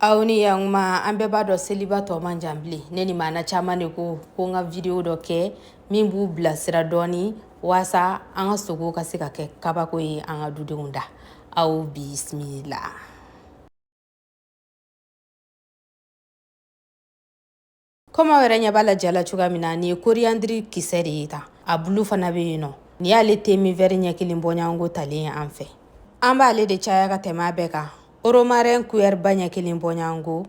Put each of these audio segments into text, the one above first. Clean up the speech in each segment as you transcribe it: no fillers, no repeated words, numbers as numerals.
Aw ni yakuma, an bɛɛ b'a dɔn seliba tɔ man jan bilen. Ne ni maana caman de ko ko n ka video dɔ kɛ min b'u bilasira dɔɔni waasa an ka sogo ka se ka kɛ kabako ye an ka dudenw da. Aw bisimila. Komi aw yɛrɛ ɲɛ b'a la ja la cogoya min na, nin ye coriandre kisɛ de ye tan, a bulu fana bɛ yen nɔ. Nin y'ale te min vɛri ɲɛ kelen bɔɲɔgɔnko talen ye an fɛ. An b'ale de caya ka tɛmɛ a bɛɛ kan. Romarin kuyɛri ba ɲɛ kelen bɔɲɔgɔnko,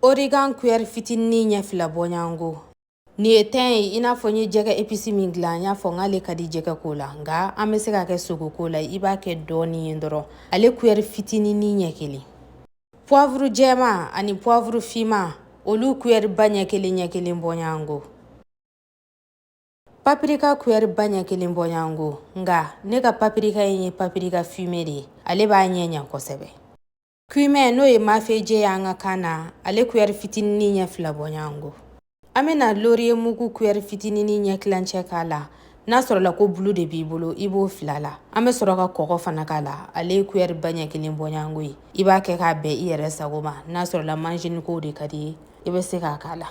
origan kuyɛri fitinin ɲɛ 2 bɔɲɔgɔnko. Nin ye thym ye, i n'a fɔ n ye jɛgɛ épice min dilan, n y'a fɔ n k'ale ka di jɛgɛ ko la, nka an bɛ se k'a kɛ sogo ko la. I b'a kɛ dɔɔnin ye dɔrɔn, ale kuyɛri fitinin ɲɛ kelen. Poivre jɛman ani poivre finman, olu kuyɛri ba ɲɛ kelen ɲɛ kelen bɔɲɔgɔnko. Paprika kuyɛri ba ɲɛ kelen bɔɲɔgɔnko, nka ne ka paprika in ye paprika fumé de ye, ale b'a ɲɛ ɲɛ kosɛbɛ. Cumin, n'o ye mafeje ye an ka kan na, ale kuyɛri fitinin ɲɛ 2 bɔɲɔgɔnko. An bɛna laurier mugu kuyɛri fitinin ɲɛ tilancɛ k'a la. N'a sɔrɔla ko bulu de b'i bolo, i b'o fila la. An bɛ sɔrɔ ka kɔgɔ fana k'a la, ale ye kuyɛri ba ɲɛ kelen bɔɲɔgɔnko ye. I b'a kɛ k'a bɛn i yɛrɛ sago ma. N'a sɔrɔla manjinikow de ka di ye, i bɛ se k'a k'a la.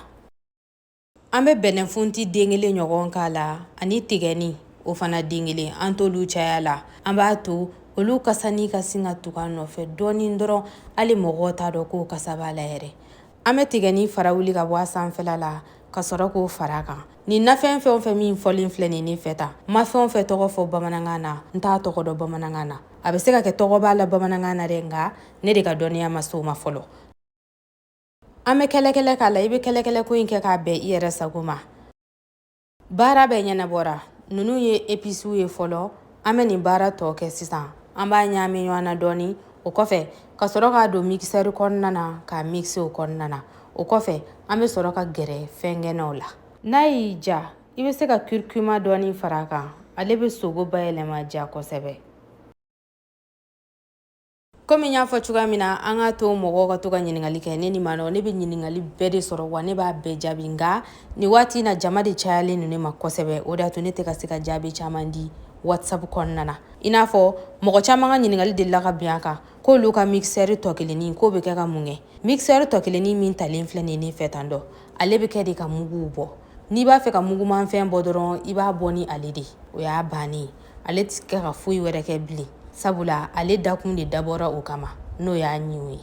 An bɛ bɛnɛfunti den kelen ɲɔgɔn k'a la ani tigɛni, o fana den kelen. An t'olu caya la, an b'a to olu kasani ka sin ka tugu a nɔfɛ dɔɔnin dɔrɔn, hali mɔgɔw t'a dɔn k'o kasa b'a la yɛrɛ. An bɛ tigɛni fara wuli ka bɔ a sanfɛla la ka sɔrɔ k'o fara a kan. Nin nafɛn fɛn o fɛn min fɔlen filɛ nin ne fɛ tan, n ma fɛn o fɛn tɔgɔ fɔ bamanankan na, n t'a tɔgɔ dɔn bamanankan na. A bɛ se ka kɛ tɔgɔ b'a la bamanankan na dɛ, nka ne de ka dɔnniya ma se o ma fɔlɔ. An bɛ kɛlɛkɛlɛ k'a la. I bɛ kɛlɛkɛlɛ ko in kɛ k'a bɛn i yɛrɛ sago ma. Baara bɛɛ ɲɛnabɔra. Ninnu ye episiw ye fɔlɔ. An bɛ nin baara tɔ kɛ sisan. An b'a ɲaami ɲɔgɔn na dɔɔni, o kɔfɛ ka sɔrɔ k'a don mixeur kɔnɔna na k'a mixer o kɔnɔna na. O kɔfɛ an bɛ sɔrɔ ka gɛrɛ fɛnkɛnɛw la. N'a y'i ja, i bɛ se ka curcuma dɔɔni fara a kan, ale bɛ sogo bayɛlɛma ja kosɛbɛ. Komi n y'a fɔ cogoya min na, an k'a to mɔgɔw ka to ka ɲininkali kɛ. Ne ni maa ne bɛ ɲininkali bɛɛ de sɔrɔ wa ne b'a bɛɛ jaabi, nka nin waati in na jama de cayalen don ne ma kosɛbɛ. O de y'a to ne tɛ ka se ka jaabi caman di WhatsApp kɔnɔna na. I n'a fɔ mɔgɔ caman ka ɲininkali delila ka bin a kan k'olu ka mixeur tɔ kelennin k'o bɛ kɛ ka mun kɛ. Mixeur tɔ kelennin min talen filɛ nin ne fɛ tan dɔ, ale bɛ kɛ de ka muguw bɔ. N'i b'a fɛ ka mugumanfɛn bɔ dɔrɔn, i b'a bɔ ni ale de, o y'a bannen ye. Ale tɛ kɛ ka foyi wɛrɛ kɛ bilen, sabula ale dakun de dabɔra o kama, n'o y'a ɲiw ye.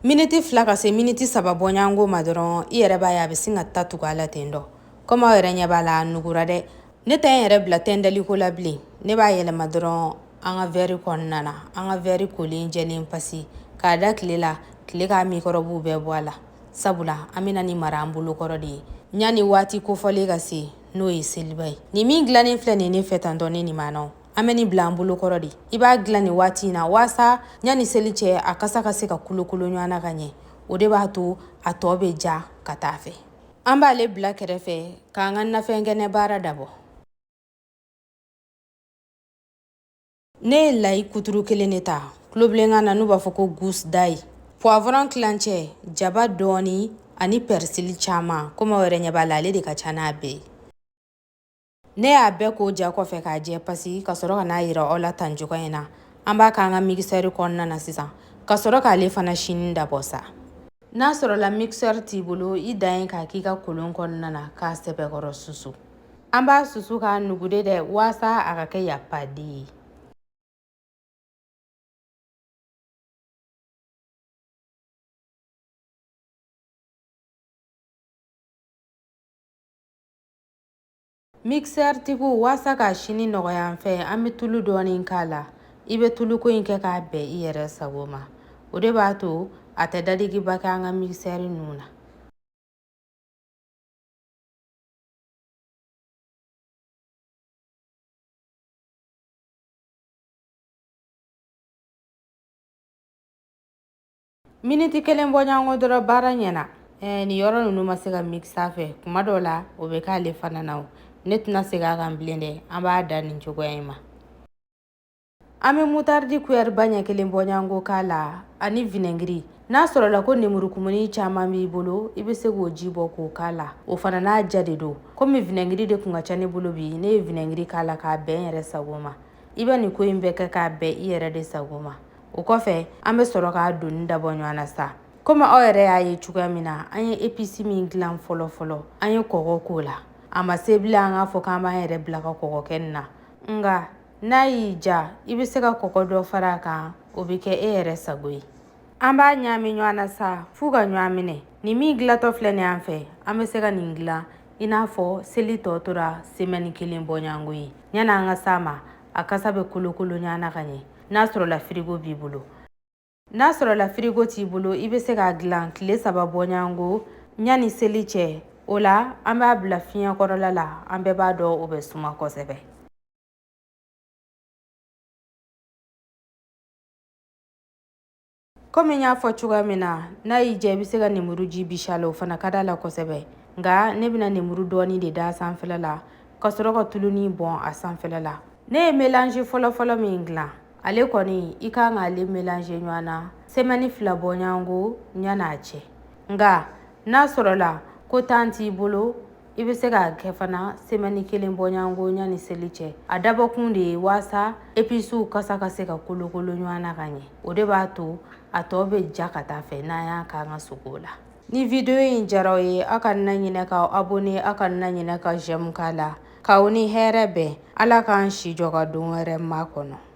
Miniti 2 ka se miniti 3 bɔɲɔgɔnko ma dɔrɔn, i yɛrɛ b'a ye a bɛ sin ka ta tugu a la ten dɔ. Komi aw yɛrɛ ɲɛ b'a la, a nugura dɛ. Ne tɛ n yɛrɛ bila tɛntɛliko la bilen, ne b'a yɛlɛma dɔrɔn an ka vɛri kɔnɔna na, an ka vɛri kolen jɛlen pasi k'a da tile la, tile k'a mikɔrɔbuw bɛɛ bɔ a la, sabula an bɛna nin mara an bolokɔrɔ de ye yanni waati kofɔlen ka se, n'o ye seliba ye. Nin min dilannen filɛ nin ne fɛ tantɔ, ne ni maanaw, an bɛ nin bila an bolokɔrɔ de. I b'a dilan nin waati in na waasa yanni seli cɛ, a kasa ka se ka kolokolo ɲɔgɔn na ka ɲɛ. O de b'a to a tɔ bɛ ja ka taa fɛ. An b'ale bila kɛrɛfɛ k'an ka nafɛn kɛnɛ baara dabɔ. Ne ye layi kuturu kelen de ta, tulobilenkan na n'u b'a fɔ ko gousse d'ail, poivron tilancɛ, jaba dɔɔni ani persil caman. Komi aw yɛrɛ ɲɛ b'a la, ale de ka ca n'a bɛɛ ye. Ne y'a bɛɛ ko ja kɔfɛ k'a jɛ pasi ka sɔrɔ ka n'a yira aw la tan cogoya in na. An b'a k'an ka mixeur kɔnɔna na sisan ka sɔrɔ k'ale fana sini dabɔ sa. N'a sɔrɔla mixeur t'i bolo, i dan ye k'a k'i ka kolon kɔnɔna na k'a sɛbɛkɔrɔ susu. An b'a susu k'a nugu de dɛ, waasa a ka kɛ yapaden ye. Mixeur tigiw, waasa k'a sini nɔgɔya an fɛ, an bɛ tulu dɔɔni k'a la. I bɛ tuluko in kɛ k'a bɛn i yɛrɛ sago ma. O de b'a to a tɛ dadigiba kɛ an ka mixeur ninnu na. Miniti kelen bɔɲɔgɔnko dɔrɔn, baara ɲɛna. Nin yɔrɔ ninnu ma se ka mixer fɛ, kuma dɔw la o bɛ k'ale fana na. O ne tɛna segin a kan bilen dɛ, an b'a da nin cogoya in ma. An bɛ moutarde kuyɛriba ɲɛ kelen bɔɲɔgɔnko k'a la ani vinɛgiri. N'a sɔrɔla ko nemurukumuni caman b'i bolo, i bɛ se k'o ji bɔ k'o k'a la. O fana n'a ja de don. Komi vinɛgiri de kun ka ca ne bolo bi, ne ye vinɛgiri k'a la k'a bɛn n yɛrɛ sago ma. I bɛ nin ko in bɛɛ kɛ k'a bɛn i yɛrɛ de sago ma. O kɔfɛ, an bɛ sɔrɔ k'a doni dabɔ ɲɔgɔn na sa. Komi aw yɛrɛ y'a ye cogoya min na, an ye episi min dilan fɔlɔ fɔlɔ, an ye kɔgɔ k'o la. A ma se bilen an k'a fɔ k'an b'an yɛrɛ bila ka kɔgɔ kɛ nin na. Nka n'a y'i ja, i bɛ se ka kɔgɔ dɔ fara a kan, o bɛ kɛ e yɛrɛ sago ye. An b'a ɲaami ɲɔgɔn na sa f'u ka ɲɔgɔn minɛ. Nin min dilatɔ filɛ nin an fɛ, an bɛ se ka nin dilan i n'a fɔ seli tɔ tora semɛni kelen bɔɲɔgɔnko ye. Yanni an ka s'a ma, a kasa bɛ kolokolo ɲɔgɔn na ka ɲɛ. N'a sɔrɔla firigo b'i bolo. N'a sɔrɔla firigo t'i bolo, i bɛ se k'a dilan tile 3 bɔɲɔgɔnko yanni seli cɛ. O la, an b'a bila fiɲɛ kɔrɔla la, an bɛɛ b'a dɔn o bɛ suma kosɛbɛ. Komi n y'a fɔ cogoya min na, n'a y'i diya i bɛ se ka nemuru ji bisi a la, o fana ka d'a la kosɛbɛ. Nka ne bɛna nemuru dɔɔni de d'a sanfɛla la ka sɔrɔ ka tuluni bɔn a sanfɛla la. Ne ye mélange fɔlɔfɔlɔ min dilan, ale kɔni i kan k'ale mélange ɲɔgɔn na semaine 2 bɔɲɔgɔnko yan'a cɛ. Nka n'a sɔrɔla ko temps t'i bolo, i bɛ se k'a kɛ fana semɛni kelen bɔɲɔgɔnko yanni seli cɛ. A dabɔkun de ye waasa episiw kasa ka se ka kolokolo ɲɔgɔn na ka ɲɛ. O de b'a to a tɔ bɛ ja ka taa fɛ n'an y'a k'an ka sogo la. Ni video in diyara aw ye, aw kana ɲinɛ k'aw abonné, aw kana ɲinɛ ka j'aime k'a la. K'aw ni hɛrɛ bɛn. Ala k'an si jɔ ka don wɛrɛ makɔnɔ.